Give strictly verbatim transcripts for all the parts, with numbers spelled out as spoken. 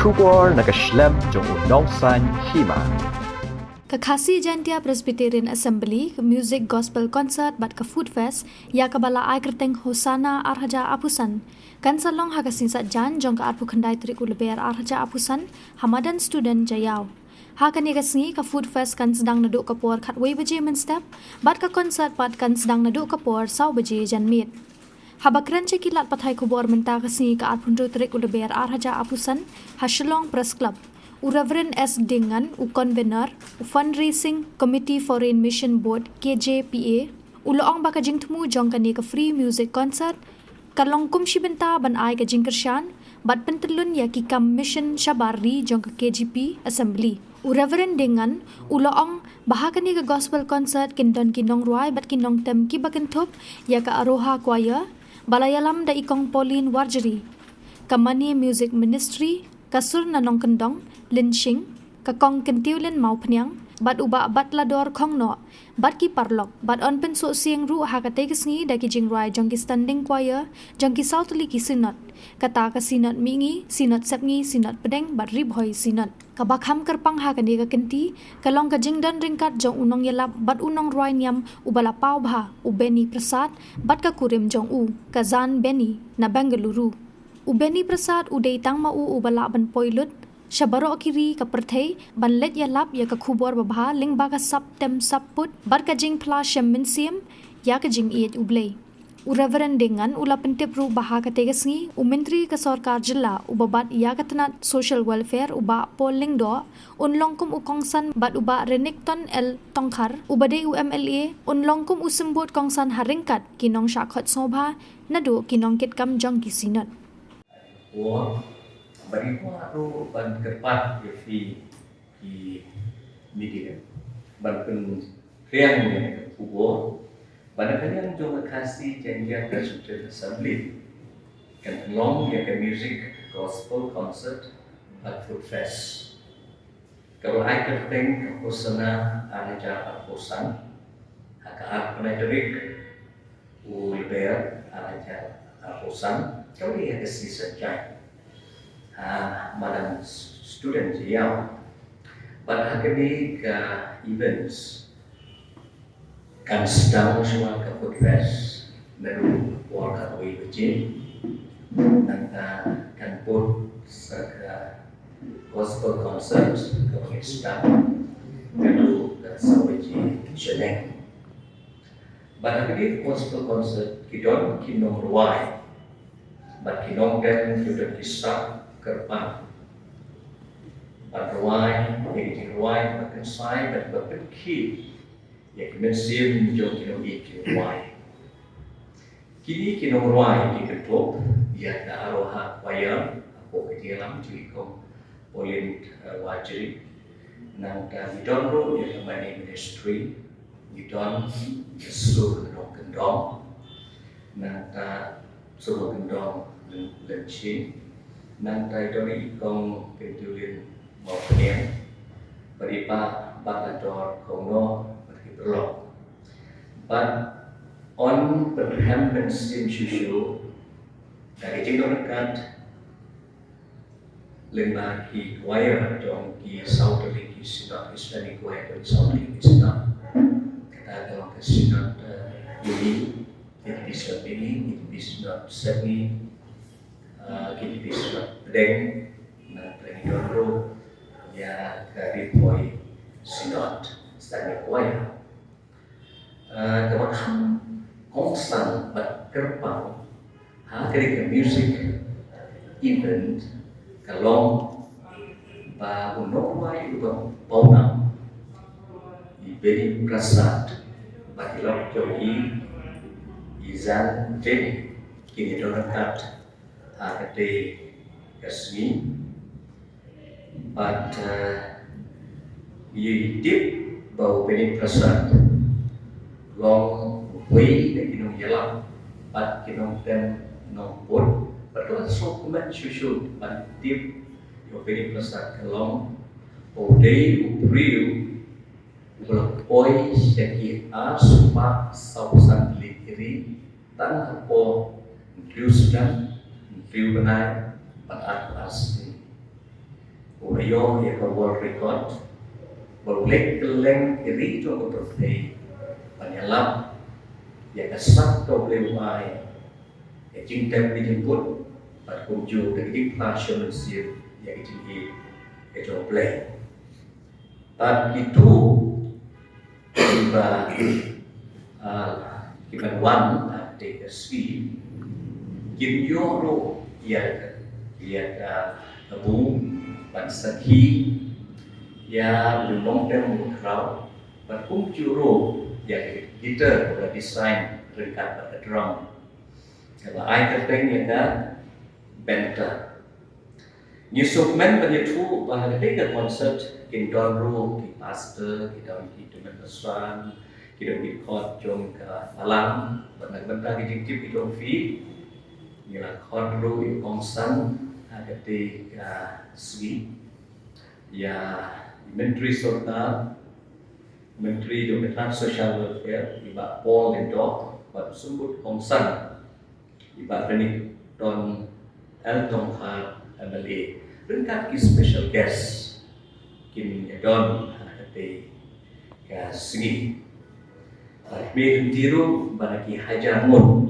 Khubor na ka shlem jong u nongsan hima. Ka Khasi Jaintia Presbyterian Assembly, ka Music Gospel Concert bad ka Food Fest, ïa kaba la ai kyrteng Hosana ar hajar arphew san, kan sa long ha ka sngi Saitjaiñ jong ka arphew khyndai tarik u Lber ar hajar arphew san, ha madan Student Jaïaw. Ha kane ka sngi ka Food Fest kan sdang naduh ka por khatwei baje mynstep, bad ka concert pat kan sdang naduh ka por saw baje janmiet. Haba kren sha ki lad pathai khubor mynta ka sngi ka arphew hynriew tarik u Lber ar hajar arphew san, ha Shillong Press Club, u Reverend S Dieng Ngan, u Convener, u Fundraising Committee Foreign Mission Board, K J P A, u la ong ba ka jingthmu jong kane ka free music concert ka long kum shi bynta ban ai ka jingkyrshan bad pyntyllun ïa ki kam mission shabar ri jong ka K J P Assembly. U Reverend Dieng Ngan u la ong ba ha kane ka gospel concert kin don ki nongrwai bad ki nongtem kiba kynthup ïa ka Aroha Choir, ba la ïalam da i Kong Pauline Warjri, ka Mane Music Ministry, ka Sur na Nongkyndong, Lynshing, ka Kong Kyntiewlin Mawphniang, bad u Bah Batlador Khongnoh, bad ki paralok, bad yn pynsuh sying ruh ha katei ka sngi da ki jingrwai jong ki standing choir jong ki saw tylli ki synod, kata ka Synod Mihngi, Synod Sepngi, Synod Pdeng bad Ri Bhoi Synod. Kaba kham kyrpang ha kane ka kynti ka long ka jingdon ryngkat jong u nongïalap bad u nongrwai niam uba la paw bha, u Benny Prasad, bad ka kurim jong u, ka Jan Benny, na Bengaluru. U Benny Prasad u dei tang ma u uba lah ban poi lut sha baroh ki ri ka pyrthei ban leit ïalap ïa ka khubor babha lyngba ka sap tem sap put bad ka jingphla shem mynsiem ïa ka jingïeit U Blei. U Reverend Dieng Ngan u la pyntip ruh ba ha katei ka sngi u Myntri ka Sorkar Jylla uba bat ïa ka tnat Social Welfare, u Bah Paul Lyngdoh, un long kum u kongsan, bad u Bah Renikton L Tongkhar uba dei u M L A un long kum u symbud kongsan ha ryngkat ki nongshah khot sngewbha naduh ki nongkitkam jong ki synod. Por, bad i por ruh ban kyrpad ïa phi ki media ban pynphriang ïa ka khubor ba na ka liang jong ka Khasi Jaintia Presbyterian Assembly kan pynlong ïa ka music gospel concert bad food fest. Kaba ai kyrteng ka Hosana ar hajar arphew san, ha ka arphew khyndai tarik u Lber ar hajar arphew san, kaba dei ha ka sngi Saitjaiñ, ha madan Student Jaïaw. Bad ha kane ka events kan sdang shuwa ka food fest naduh ka por khatwei baje, nangta kan bud sa ka gospel concert kaba sdang naduh ka saw baje shaneng. Bad ha kane ka gospel concert ki don ki nongrwai bad ki nongtem, ki don ki sap kyrpang ban rwai ïa ki jingrwai ba kynsai bad ba pynkhih ïa ki mynsiem jong ki nongïeit ki nongrwai. Kine ki nongrwai ki kynthup ïa ka Aroha Choir hapoh ka jingïalam jong i Kong Pauline, eh, Warjri. Nangta ngi don ruh ïa ka Mane Ministry, ngi don ïa ka Sur Nongkyndong, nangta Sur Nongkyndong Lynshing, nangta i don i Kong Kyntiewlin Mawphniang, bad i Bah Batlador Khongnoh, bad ki paralok. Bad yn pynrhem mynsiem shuh shuh da ka jingdon ryngkat lyngba ki choir jong ki saw tylli ki synod, ki standing choir jong ki saw tylli ki synod. Kata ka long ka Synod, eh, Mihngi, ki Synod Mihngi, ki Synod Sepngi, eh, ki Synod Pdeng, na Pdeng i don ruh ïa ka Ri Bhoi Synod, standing choir. Eh, kaba kham kongsan bad kyrpang ha kane ka music event ka long ba u nongrwai uba pawnam, i Benny Prasad, bad i lok jong i, i Jan Benny, kin ïadon ryngkat ha katei ka sngi. Bad, eh, ngi tip ba u Benny Prasad long uwei na ki nongïalam bad ki nongtem nongput, bad ka la sngewkmen shuh shuh ban tip ïa u Benny Prasad ka long ba u dei u briew uba la poi sha ki arspah sawphew san tylli ki ri tang hapoh hynriew snem, hynriew bnai bad arphew ar sngi. U la ïoh ïa ka world record ba u leit kylleng ki ri jong ka pyrthei ban ïalap ïa ka sak ka U Blei u ai, ka jingtep ka jingkut bad kumjuh ka jingpynshai mynsiem ïa ka jingïeit ka jong U Blei. Bad kito kiba, ah, kiba wan ha kata ka sngi kin ïoh ruh ïa ka, ïa ka, ka buk ban sakhi ïa u nongtem u khraw, bad kumjuh ruh ïa ka guitar ba design ryngkat bad ka drum kaba ai kyrteng ïa ka Benta. Ngi sngewkmen ban ïathuh ba ha katei ka concert kin don ruh ki pastor, ki don ki tymmen basan, ki don ki khot jong ka balang, bad na ka bynta ka jingtip ka jong phi, ngi la khot ruh ïa u kongsan ha katei ka sngi, ïa i Myntri Sorkar, Myntri jong ka tnat Social Welfare, i Bah Paul Lyngdoh, bad u Symbud Kongsan, i Bah Renikton L Tongkhar M L A, ryngkat ki special guest kin ïadon ha katei ka sngi. Bad me lynti ruh ba na ki hajar ngut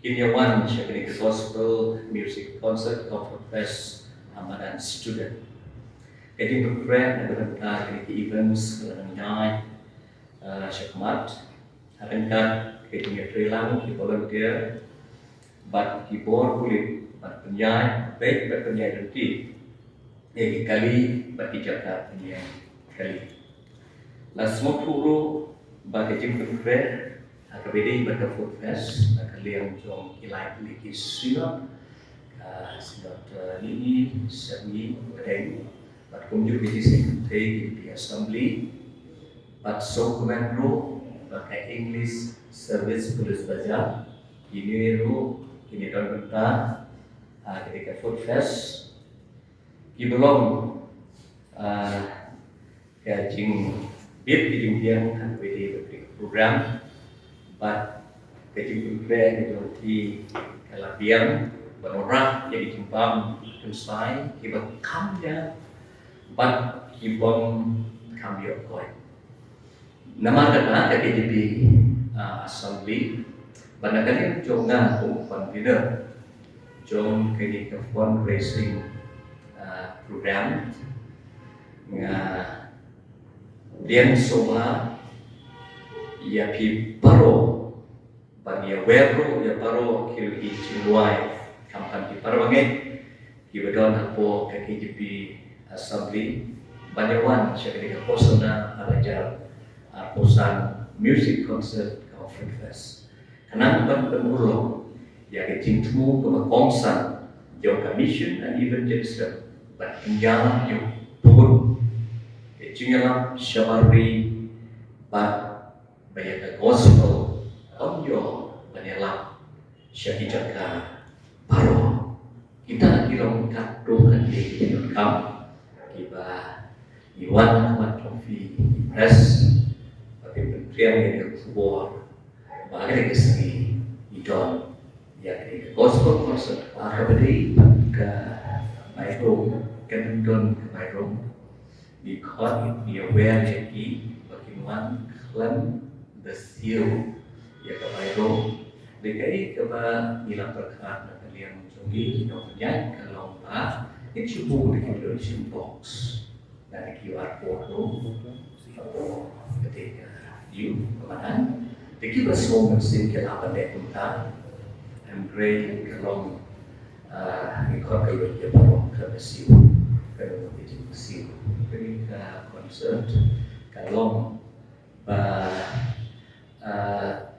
kin ïawan sha kane ka Gospel Music Concert Comfort Fest ha madan student. Ka jingpynkhreh na ka bynta kane ka events ka la nang ïaid, ah, shakhmat. Ryngkat ka jingïatreilang ki volunteer bad ki bor pulit ban pynïaid beit bad pynïaid lynti ïa ki kali bad ki jaka pynïaid kali. La sngewthuh ruh ba ka jingpynkhreh ha kaba ïadei bad ka Food Fest na ka liang jong ki lai tylli ki synod, ka Synod, eh, Lyinnyi, Sepngi, Pdeng, bad kumjuh ki jingïaseng kynthei ki Assembly, bad sngewkmen ruh ba ka English Service Police Bazar, kine ruh kin ïadon bynta ha katei ka Food Fest. Kiba long, ah, ka jingbit ka jingbiang ha kaba ïadei bad ka program, bad ka jingpynkhreh ka jong ki ka la biang ban wanrah ïa ka jingbam kynsai kiba kham ïa bad kibym kham ïoh koit. Namar kata ka K J P, ah, Assembly, bad na ka liang jong nga kum u convener jong kane ka fundraising, ah, program, nga pdiang sngewbha ïa phi baroh ban ïa wer ruh ïa baroh ki, ki jingrwai, khamtam ki para bangeit kiba don hapoh ka K J P Assembly ban ïa wan sha kane ka Hosana Ar Hajar Arphew San Music Concert Comfort Fest. Khnang ban pynurlong ïa ka jingthmu kaba kongsan jong ka Mission and Evangelism ban pynïaid ïa u bun ka jingïalam shabar ri bad ba ïa ka gospel kan ïoh ban ïalam sha ki jaka baroh. Kita ki long katto katne ki donkam kiba ngi wan ha khmat jong phi ki press, ba phin pyntrei ïa ka khubor ba ha kane ka sngi ngi don ïa kane ka gospel concert ha kaba dei ka Bairom, ka Bynta ka Bairom. Ngi khot, ngi ïa wer ïa ki ba kin wan khlem da siew ïa ka Bairom. Dei kaei kaba ngi la pyrkhat na ka liang jong ngi, ngi ong ïa ka long ba ngin shu buh da ki donation box, da ki Q R code ruh. Hapoh kata ka view ka madan, da kiba sngewmynsiem ki lah ban leh kumta. Hynrei ka long, ah, ngi khot ka long ïa baroh, ka mynsiem, ka long ïa ka mynsiem. Kane ka concert ka long ba, ah,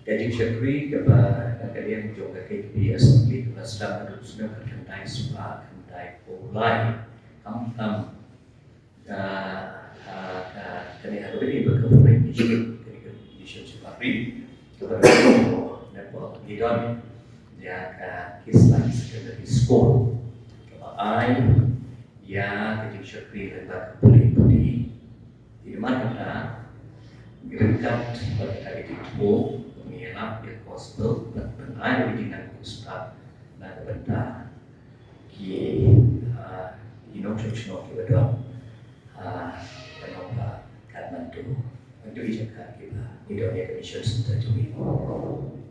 ka jingshakri kaba na ka liang jong ka K J P Assembly kaba sdang naduh u snem khyndai spah khyndai phew lai, khamtam, ah, ah, ka, kane ha kaba ïadei bad ka Foreign Mission, kane ka Mission Shipahri, kaba na ka liang jong ngi don ïa ka Kislang Secondary School kaba ai ïa ka jingshakri lyngba ka pule pule. Te namar kata, ryngkat bad kata ka jingthmu, ngi ïalap ïa ka gospel bad ban ai ïa ka jingïaid stad na ka bynta ki, ah, ki nong Shnong kiba don ha Nongbah, Kathmandu, bad ki jaka kiba ngi don ïa ka mission center jong ngi.